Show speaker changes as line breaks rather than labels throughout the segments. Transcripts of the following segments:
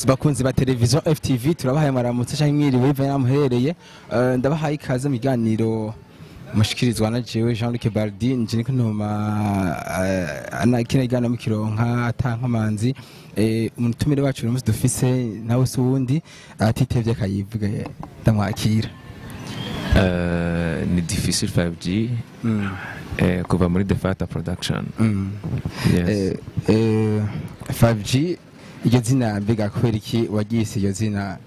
Bakunzi ba television FTV, turabahaye maramutse canke mwiriwe bivanye n'aho muherereye. Ndabahaye ikaze mu biganiro mushikirizwa na jewe Jean Luc Bardi. Nje niko ntuma ana kino kiganiro mukironka atankomanzi. Umutumire wacu uyu munsi dufise nawe si uwundi atitevye akayivuga, ndamwakira.
Ni Difficile 5G kuva muri The Fighter Production. Yes.
5G, iryo zina mbega kubera iki waryise iryo zina?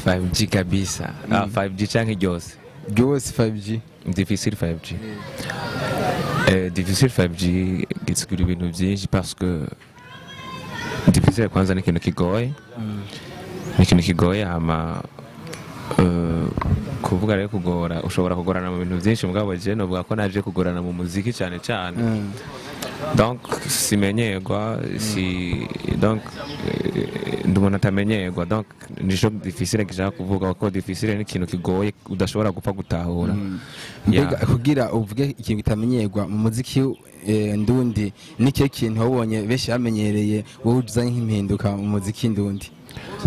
5G kabisa. Ah, 5G canke ryose?
Ryose, 5G.
Difficile 5G. Difficile 5G gisigura ibintu byinshi parce que difficile kwanza ni ikintu kigoye. Ni ikintu kigoye, hama kuvuga rero kugora, ushobora kugorana mu bintu byinshi, mugabo je novuga ko naje kugorana mu muziki cyane cyane. Donc simenyerwa, si donc ndi umuntu atamenyerwa, donc nico difficile gishaka kuvuga, kuko difficile ni ikintu kigoye udashobora gupfa gutahura.
Mbega kugira uvuge ikintu kitamenyerwa mu muziki ndundi, nicyo kintu wabonye benshi bamenyereye, wowe uzanye nk'impinduka mu muziki ndundi?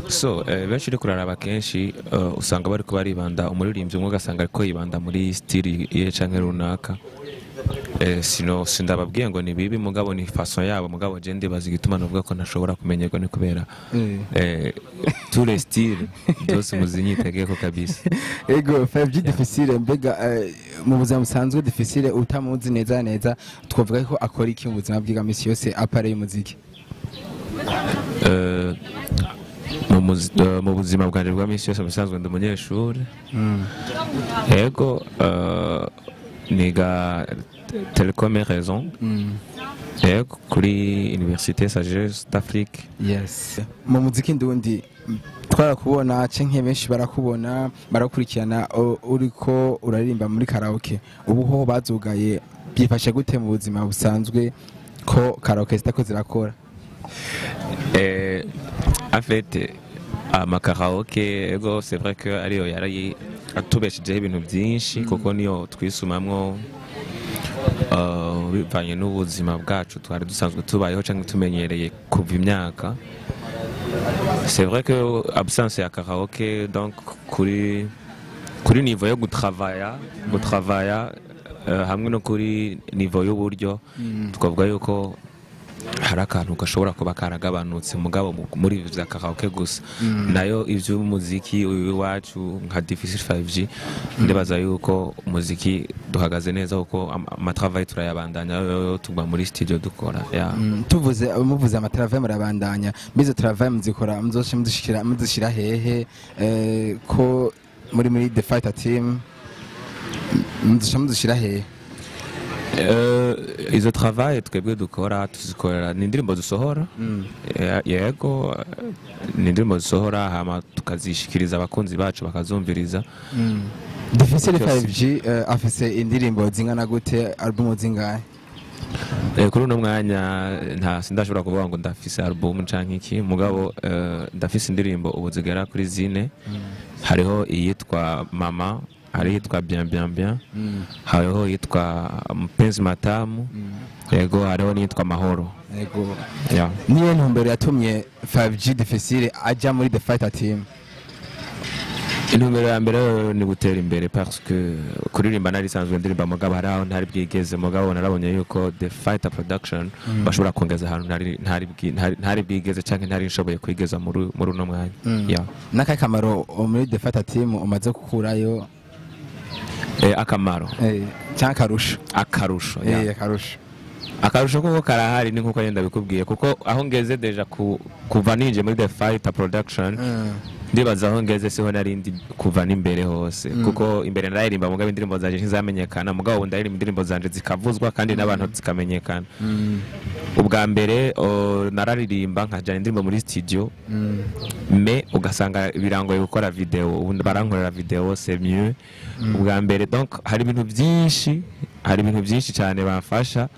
So benshi uri kuraraba kenshi usanga bariko baribanda umuririmbyi umwe, ugasanga ariko yibanda muri style iye canke runaka. Sino sindababwiye ngo ni bibi, mugabo ni façon yabo. Mugabo je ndibaza igituma novuga ko ntashobora kumenyerwa ni kubera tous les styles byose muzinyitegeko kabisa.
Ego, 5G Difficile, mbega mu buzima busanzwe Difficile utamuzi neza neza, twavuga ko akora iki mu buzima bwiga misi yose à part y'umuziki?
Mu buzima bwanje bwa misi yose, musanzwe ndi umunyeshuri. Yego, niga télécom et réseau. Yego, kuri Université Sagesse d'Afrique.
Yes, mu muziki ndundi twarakubona canke benshi barakubona, barakurikirana uriko uraririmba muri karaoke. Ubu ho bazugaye, byifashe gute mu buzima busanzwe ko karaoke zitako zirakora?
En fait, amakaraoke, ego, c'est vrai que ariyo yari atubeshejeho ibintu byinshi, kuko niyo twisumamwo bivanye n'ubuzima bwacu twari dusanzwe tubayeho cyangwa tumenyereye kuva imyaka. C'est vrai que absence ya karaoke, donc kuri niveau yo gutravaya hamwe no kuri niveau y'uburyo, twavuga yuko hari akantu gashobora kuba karagabanutse. Mugabo muri ivyo vya karaoke gusa, nayo ivy'umuziki uyu iwacu nka Difficile 5G, ndibaza yuko umuziki duhagaze neza, kuko amatravail turayabandanya, yo tugwa muri studio dukora, yeah.
Tuvuze muvuze amatravail murabandanya, bizo travail muzikora muzoce muzishira hehe, ko muri The Fighter Team muzisha muzishira hehe?
Izo travail twebwe dukora tuzikorera ni indirimbo dusohora. Yego, ni indirimbo dusohora, hama tukazishikiriza abakunzi bacu bakazumviriza.
Difficile
Byose.
5G afise indirimbo zingana gute, album zingahe?
Kuri uno mwanya nta sindashobora kuvuga ngo ndafise album canke iki, mugabo ndafise indirimbo ubu zigera kuri zine. Hariho iyitwa Mama, hariho iyitwa Bien Bien Bien, hariho iyitwa Mpenzi Matamu, yego, hariho n'iyitwa Mahoro.
Yego.
Yeah.
Niyo ntumbero yatumye 5G Difficile aja muri The Fighter Team?
Intumbero ya mbere rero ni gutera imbere, parce que kuririmba nari sanzwe ndirimba, mugabo hari aho ntari bwigeze. Mugabo narabonye yuko The Fighter Production bashobora kongeza ahantu ntari bwigeze canke ntari nshoboye kwigeza muri uno mwanya, yeah.
N'akahe kamaro muri The Fighter Team umaze gukurayo?
Akamaro?
Cyangwa akarusho?
Akarusho, yeah.
Akarusho.
Akarusho koko karahari, ni nkuko yenda bikubwiye, kuko aho ngeze déjà kuva ninje muri The Fighter Production, ndibaza aho ngeze siho narindi kuva n'imbere hose, kuko imbere nararirimba mugabo indirimbo zanje ntizamenyekana. Mugabo ubu ndaririmba indirimbo zanje zikavuzwa kandi n'abantu zikamenyekana. Ubwa mbere nararirimba nkajyana indirimbo muri studio, mais ugasanga birangoye gukora video. Ubu barankorera video, c'est mieux. Ubwa mbere, donc hari ibintu byinshi cyane bamfasha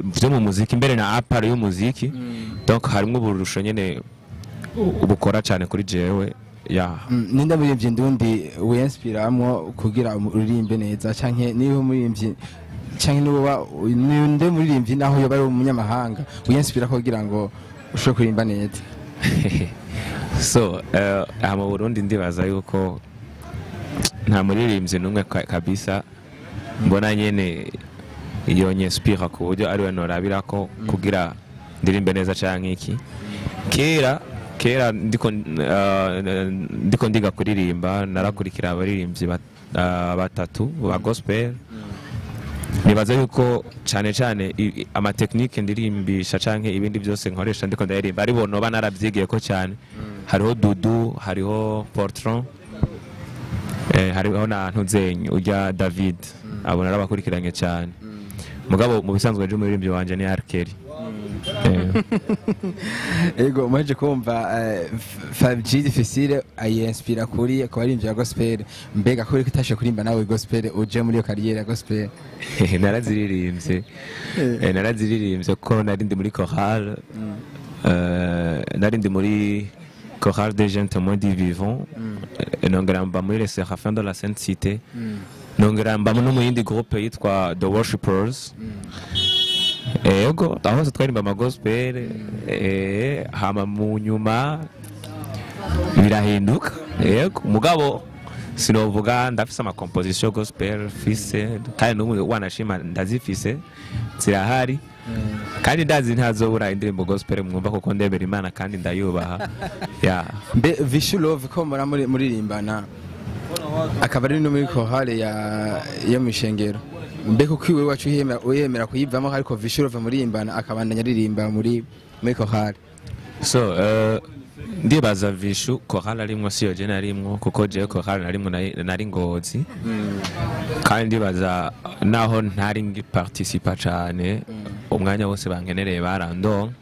byo mu muziki mbere na à part y'umuziki. Donc harimo uburusho nyene ubukora cyane kuri jewe. Ya.
Ninde muririmbyi ndundi winspiramwo kugira uririmbe neza, canke niba umuririmbyi canke niba ninde muririmbyi naho yoba ari umunyamahanga winspira kugira ngo ushobore kuririmba neza?
So aha mu Burundi ndibaza yuko nta muririmbyi n'umwe kabisa mbona nyene yonyespira ku buryo ariwe norabirako kugira ndirimbe neza canke iki. Kera kera ndiko ndiga kuririmba, narakurikira abaririmbyi batatu ba gospel. Nibaza yuko cane cane amatekinike ndirimbisha canke ibindi byose nkoresha ndiko ndaririmba ari bo noba naravyigiye ko cyane. Hariho Dudu, hariho Portron, hariho na Ntuzenyi urya David. Abo narabakurikiranye cyane. Mugabo mu bisanzwe je umuririmbyi wanje ni R. Kelly.
Ego, mwaje kumva 5G difficile ayinspira kuri ku baririmbyi ba gospel. Mbega ko uriko utashe kuririmba nawe gospel, uje muri iyo carrière ya gospel?
Naraziririmbye. Naraziririmbye ko nari ndi muri chorale, nari ndi muri chorale des jeunes témoins du vivant. Nongera mba muri les Séraphins de la Sainte Cité, nongera mba no mu yindi groupe yitwa The Worshipers. Ego, aho hose twaririmba ama gospel. Hama mu nyuma birahinduka. Yego, mugabo sinovuga, ndafise ama composition gospel fise, kandi n'ubu wanashima ndazifise, zirahari, kandi ndazi ntazobura indirimbo gospel mwumva, kuko ndemera Imana kandi ndayubaha, ya.
Mbe Vishu Love, ko mura muri muririmbana, akaba ari no muri chorale ya yo mw'ishengero, mbe kuko iwe wacu uyemera kuyivamo, ariko Vishu Love muririmbana akabandanya aririmba muri chorale?
So ndibaza Vishu chorale arimwo siyo je narimwo, kuko jewe chorale narimwo nari Ngozi, kandi ndibaza naho ntari ngiparticipa cane, umwanya wose bankenereye barandonka,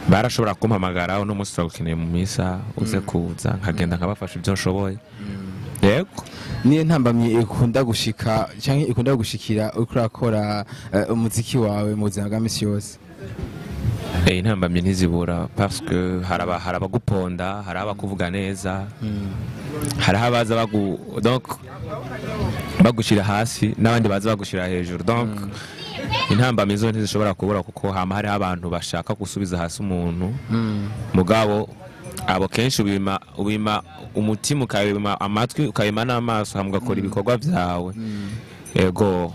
barashobora kumpamagara: "Uno munsi turagukeneye mu misa, uze kuza." Nkagenda nkabafasha ibyo nshoboye, yego.
Niyo ntambamyi ikunda gushika canke ikunda gushikira uriko urakora umuziki wawe mu buzima bwa misi yose?
Intambamyi ntizibura, parce que hari abaguponda, hari abakuvuga neza, hariho abaza bagu donc bagushira hasi n'abandi baza bagushira hejuru. Donc intambamyi zo ntizishobora kubura, kuko hama hariho abantu bashaka gusubiza hasi umuntu. Mugabo abo kenshi ubima umutima, ukabima amatwi, ukabima n'amaso, hama ugakora ibikorwa vyawe, yego.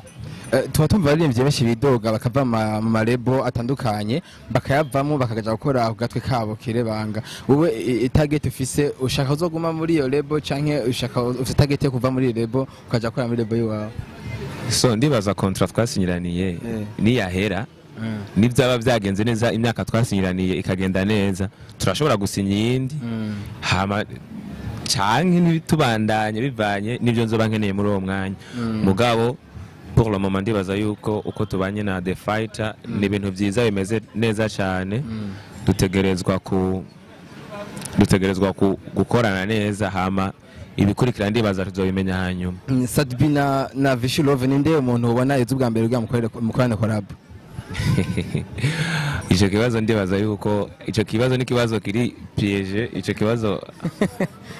Tuba tumva abaririmbyi benshi bidoga, bakava mu ma label atandukanye, bakayavamo, bakaja gukora ku gatwe kabo kirebanga. Wowe target ufise, ushaka uzoguma muri iyo label canke ushaka ufise target yo kuva muri iyo label ukaja gukora muri label iwawe?
So ndibaza contrat twasinyiraniye niyahera, nibyaba byagenze neza, imyaka twasinyiraniye ikagenda neza, turashobora gusinya iyindi, hama canke ntitubandanye, bivanye n'ibyo nzoba nkeneye muri uwo mwanya. Mugabo pour le moment ndibaza yuko uko tubanye na The Fighter ni ibintu byiza, bimeze neza cyane. Dutegerezwa gukorana neza, hama ibikurikira ndibaza tuzobimenya hanyuma.
Sat-B na Vishu Love, ninde umuntu ubona izi ubwa mbere kugira mukorane collab?
Ico kibazo, ndibaza yuko ico kibazo ni kibazo kiri piège. Ico kibazo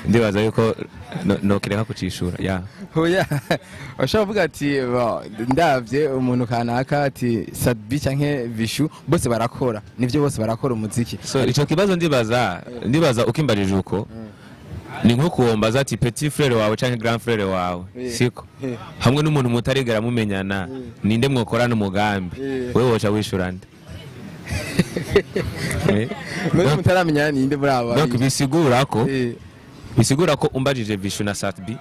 ndibaza yuko nokireka kucishura, ya.
Oya, ushobora kuvuga ati: "Bo, ndavye umuntu kanaka," ati Sat-B canke Vishu, bose barakora nivyo, bose barakora umuziki.
So ico kibazo ndibaza ukimbarije uko ni nko kuwombaza ati petit frère wawe canke grand frère wawe, siko? Hamwe n'umuntu mutarigera mumenyana, ninde mwokorana umugambi? Wewe woca wishura nde?
None mutaramenyana, ninde muri aba?
Donc bisigura ko umbajije Vishu na Sat-B,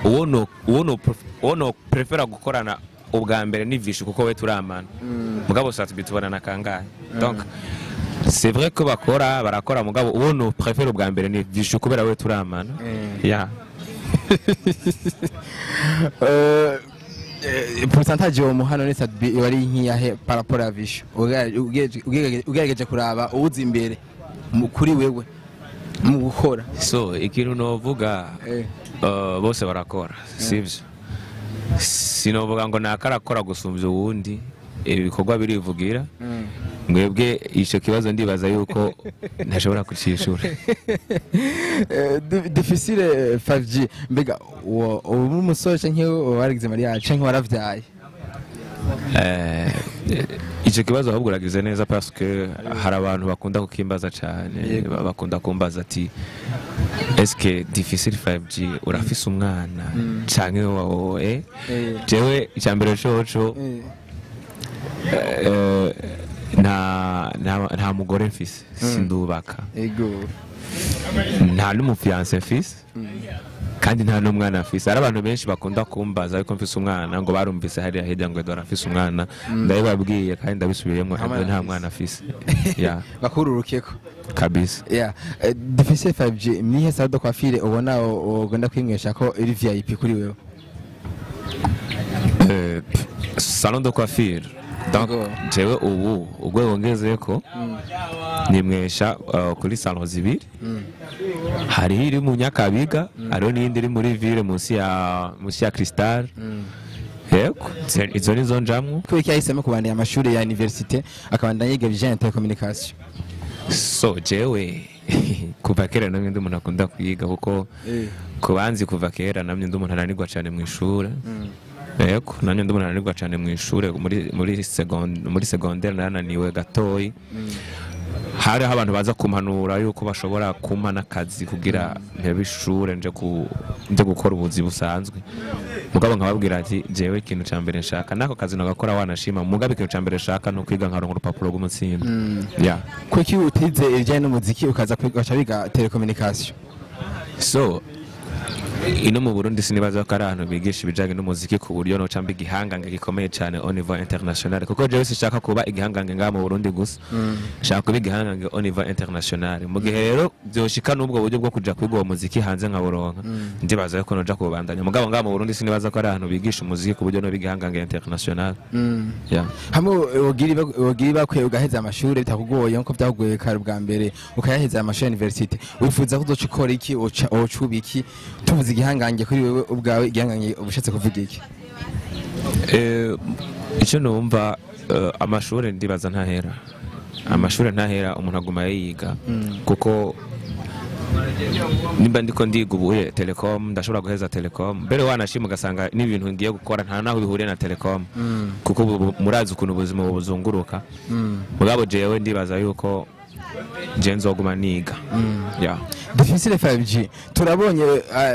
uwo no prefera gukorana ubwa mbere ni Vishu, kuko we turamana. Mugabo Sat-B tubonana kangahe? Donc c'est vrai ko bakora, barakora, mugabo uwo no prefera ubwa mbere ni Vishu kubera we turamana, ya.
Pourcentage uwo muhano ni Sat-B iba ari nkiyahe par rapport à Vishu, ugerageje kuraba uwuzi imbere kuri wewe mu gukora?
So ikintu novuga, bose barakora, sivyo? Sinovuga ngo nakarakora gusumbya uwundi, ibikorwa birivugira. Mwebwe ico kibazo ndibaza yuko ntashobora kucishura.
Difficile 5G, mbega ubu umusore canke waragize mariage canke waravyaye?
Ico kibazo ahubwo uragize neza, parce que hari abantu bakunda kukimbaza cyane. Bakunda kumbaza ati: "Est-ce que Difficile 5G urafise umwana canke wowe?" Jewe icyambere coco, nta mugore mfise, sindubaka. Nta n'umu fiancé mfise kandi nta n'umwana mfise. Hari abantu benshi bakunda kumbaza ariko mfise umwana, ngo barumvise hariya hirya ngo Edouard afise umwana. Ndabibabwiye kandi ndabisubiyemo.
Nta mwana
Edouard nta
afise.
mwana afise, ya.
Bakururukeko.
Kabisa.
Yeah. Difficile 5G, nihe salon de coiffure ubona ugomba kwinywesha ko iri VIP kuri wewe?
Salon de coiffure, donc jewe ubu urwego ngezeko nimwesha kuri salon zibiri. Hariho iri mu Nyakabiga, hariho n'iyindi iri muri ville munsi ya Cristal. Yego, izo nizo njamwo.
Kubera iki yahisemo kubandanya amashuri ya université, akabandanya yiga ibijanye na telecommunication?
So jewe kuva kera namwe ndi umuntu akunda kwiga, kuko kubanzi kuva kera namwe ndi umuntu ananirwa cyane mu ishure. Yego, namwe ndi umuntu ananirwa cyane mu ishure. Muri secondaire narananiwe gatoyi. Hariho abantu baza kumpanura yuko bashobora kumpa n'akazi kugira mpebe ishure nje gukora ubuzi busanzwe, mugabo nkababwira ati: "Jewe ikintu ca mbere nshaka nako kazi nagakora wanashima, mugabo ikintu ca mbere nshaka ni ukwiga nkaronka urupapuro rw'umutsindo." Yeah.
Kuki utize ibijanye n'umuziki, ukaza ugaca wiga telecommunication?
So ino mu Burundi sinibaza ko ari ahantu bigisha ibijanye n'umuziki ku buryo noca mba igihangange gikomeye cyane au niveau international, kuko jewe sinshaka kuba igihangange ngaha mu Burundi gusa, nshaka kuba igihangange au niveau international. Mu gihe rero vyoshika n'ubwo buryo bwo kuja kwiga uwo muziki hanze nkaburonka, ndibaza yuko noja kubandanya. Mugabo ngaha mu Burundi sinibaza ko ari ahantu bigisha umuziki ku buryo noba igihangange international, yeah.
Hamwe wogira ibakwe ugaheza amashuri bitakugoye nkuko byakugoye kare ubwa mbere, ukayaheza amashuri ya université, wifuza ko uzoca ukora iki, woca uba iki? Tuvuze igihangange kuri wewe ubwawe, igihangange uba ushatse kuvuga iki?
Icyo numva, amashuri ndibaza ntahera, amashuri ntahera, umuntu aguma yiga, kuko nimba ndiko ndiga ubuye telecom, ndashobora guheza telecom mbere wanashima ugasanga n'ibintu ngiye gukora nta naho bihuriye na telecom, kuko ubu murazi ukuntu ubuzima buzunguruka. Mugabo jewe ndibaza yuko je nzoguma niga, yeah.
Difficile 5G, turabonye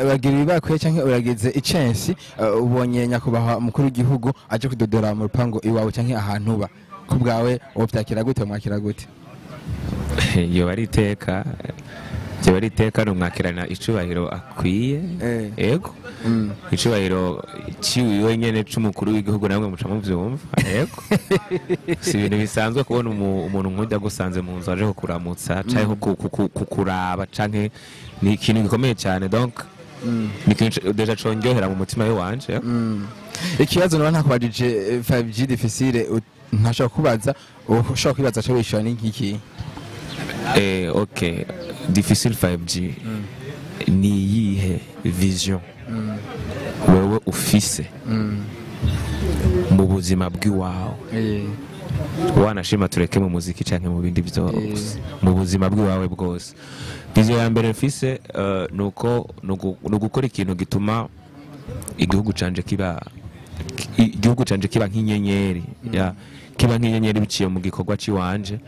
bagira ibakwe canke uragize icensi, ubonye nyakubahwa umukuru w'igihugu aje kudodora mu rupango iwawe canke ahantu uba, ku bwawe wovyakira gute, mwakira gute?
Yoba ari iteka, yoba ari iteka, numwakirana icubahiro akwiye. Ego, icubahiro ciwiwe nyene c'umukuru w'igihugu, namwe muca muvyumva. Ego, si ibintu bisanzwe kubona umuntu nk'urya agusanze mu nzu aje kukuramutsa canke kukuraba, canke ni ikintu gikomeye cyane. Donc ni ikintu déjà congerera mu mutima w'iwanje.
Ikibazo noba ntakubajije, 5G Difficile, ntashobora kubaza, ushobora kwibaza co wishura ni nk'iki?
Ok, Difficile 5G, ni iyihe vision wewe ufise mu buzima bw'iwawe? Wanashima tureke mu muziki canke mu bindi byose, mu buzima bw'iwawe bwose. Vision ya mbere mfise, nuko ni ugukora ikintu gituma igihugu canje kiba nk'inyenyeri, ya, kiba nk'inyenyeri biciye mu gikorwa ciwanje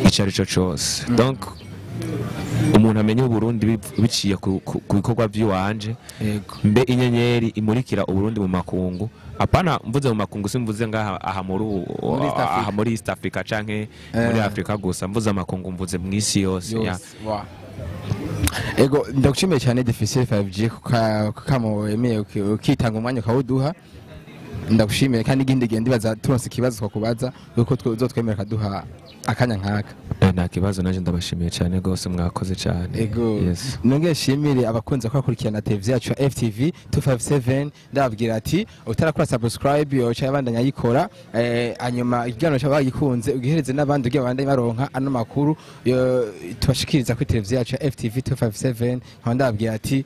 ico ari cyo cose. Donc umuntu amenye Uburundi biciye ku bikorwa by'iwanje, mbe inyenyeri imurikira Uburundi mu makungu. Apana mvuze mu makungu, simvuze ngaha aha muri
Muri East Africa.
Aha muri East Africa canke muri Africa gusa. Mvuze amakungu, mvuze mu isi yose, ya.
Yose, wa. Ego, ndagushimiye cyane Difficile 5G kukamo wemeye ukitanga umwanya ukawuduha. Ndagushimiye kandi igindi gihe ndibaza turonse ikibazo twakubaza yuko uzotwemera kaduha akanya nkaka.
Nta kibazo, naje ndabashimiye cyane rwose, mwakoze cyane.
Ego.
Yes.
Nongeye nshimire abakunze kubakurikirana televiziyo yacu ya FTV 257. Ndababwira ati utarakora subscribe yoca yabandanya ayikora, hanyuma ikiganiro cyaba bagikunze ugihereze n'abandi ugiye babandanye baronka ano makuru tubashikiriza kuri televiziyo yacu ya FTV 257. Nkaba ndababwira ati